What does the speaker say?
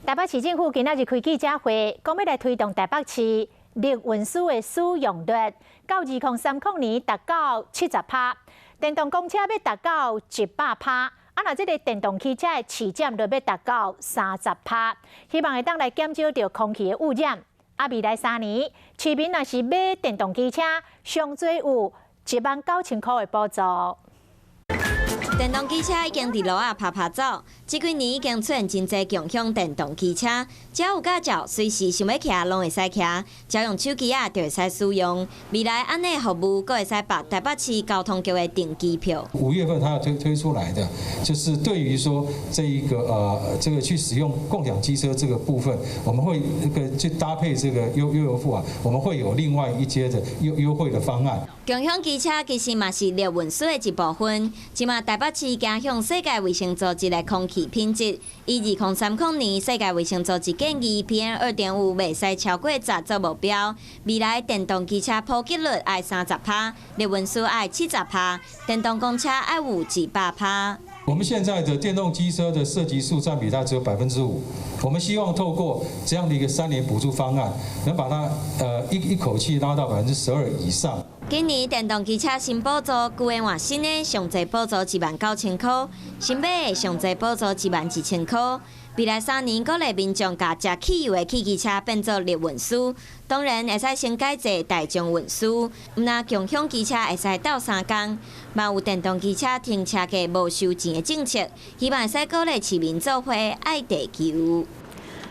台北市政府今仔日開記者會，講欲來推動台北市綠運輸的使用率，到2030年達到70趴，電動公車欲達到100趴，啊，若這个電動汽車的市佔率欲達到30趴，希望會當來減少著空氣的污染。啊，未來3年，市民若是買電動機車，上濟有19,000箍的補助。電動機車已經佇路仔趴趴走，這幾年已經出現真濟共享電動機車，只要有駕照，隨時想欲騎攏會使騎，只要用手機仔就會使使用。未來按呢服務，閣會使綁台北市交通局的定期票。5月份它要推出來的，就是對於說這一個這個去使用共享機車這個部分，我們會那個去搭配這個悠遊付啊，我們會有另外一階的優惠的方案。共享機車其實嘛是綠運輸的一部分，這馬台北市行向世界衛生組織的空氣品質，以2030年世界衛生組織建議 PM 2.5袂使超過十做目標。未來電動機車普及率愛30趴，綠運輸愛70趴，電動公車愛有100趴。我們現在的電動機車的設計數佔比大概只有5%，我們希望透過這樣的一個3年補助方案，能把它一口氣拉到12%以上。今年電動機車新補助，舊的換新的上濟補助19,000箍，新買的上濟補助11,000箍。未來3年鼓勵民眾共食汽油的汽機車變做綠運輸，當然會使先改坐大眾運輸，毋但共享機車會使鬥相共，嘛有電動機車停車格無收錢的政策，希望會使鼓勵市民做伙愛地球。